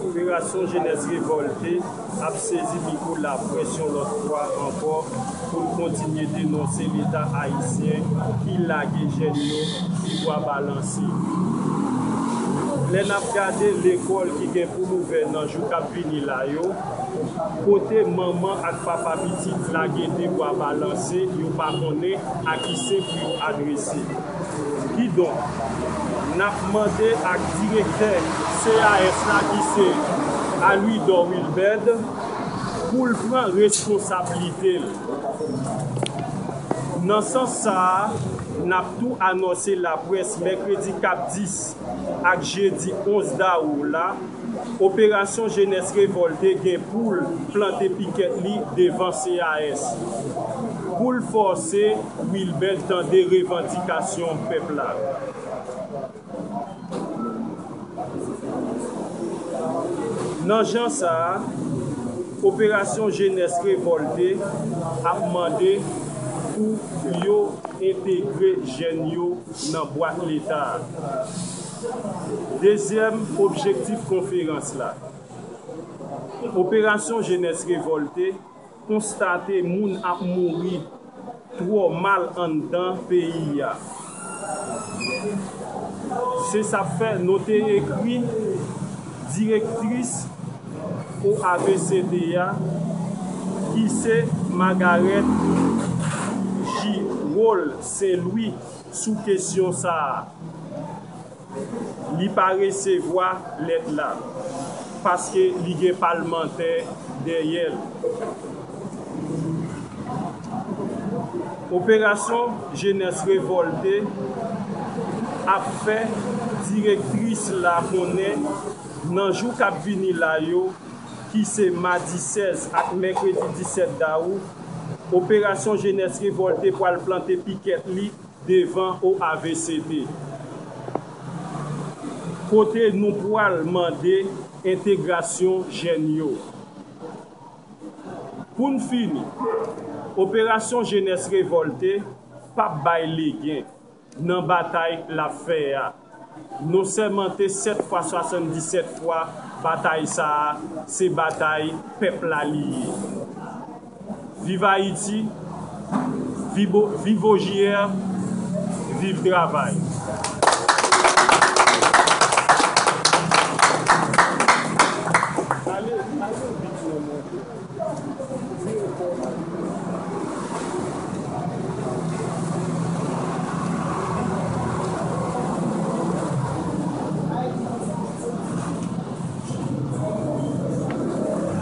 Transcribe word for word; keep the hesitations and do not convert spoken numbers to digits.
Operasyon Jenès Revòlte ap sezi mikwo laprès yon lòt fwa ankò pou l kontinye denonse Leta ayisyen ki lage jèn yo pi bwa balanse. Lè n ap gade lekòl ki gen pou l ouvè nan jou k ap vini la yo, kote manman ak papa pitit lage de bwa balanse, yo pa konnen a ki se pou yo adrese. Kidonk, n ap mande ak direktè C A S la ki se Alwidò Wilbèd pou l pran responsablite l. Nan sans sa a, n ap tou anonse laprès mèkredi k ap dis ak jedi onz dawou la, Operasyon Jenès Revòlte gen pou l plante pikèt li devan C A S pou l fòse Wilbèd tande revandikasyon pèp la. Nan jan sa a, Operasyon Jenès Revòlte ap mande pou yo entegre jèn yo nan bwat Leta a. Dezyèm objektif konferans la, Operasyon Jenès Revòlte konstate moun ap mouri twò mal anndan peyi a. Se sa k fè nou te ekri direktris O A V C T a, ki se Margaret Girol Saint Louis, sou kesyon sa a. Li pa resevwa lèt la, paske li gen palmantè dèyè l. Operasyon Jenès Revòlte ap fè direktris la konnen nan jou k ap vini la yo, ki se madi sèz ak mèkredi disèt dawou, Operasyon Jenès Revòlte pral plante pikèt li devan O A V C T, kote nou pral mande entegrasyon jèn yo. Pou n fini, Operasyon Jenès Revòlte p ap bay legen nan batay l ap fè a. Nou sèmante sèt fwa swasanndisèt fwa batay sa a se batay pèp la li ye. Viv Ayiti, viv O J R, viv travay.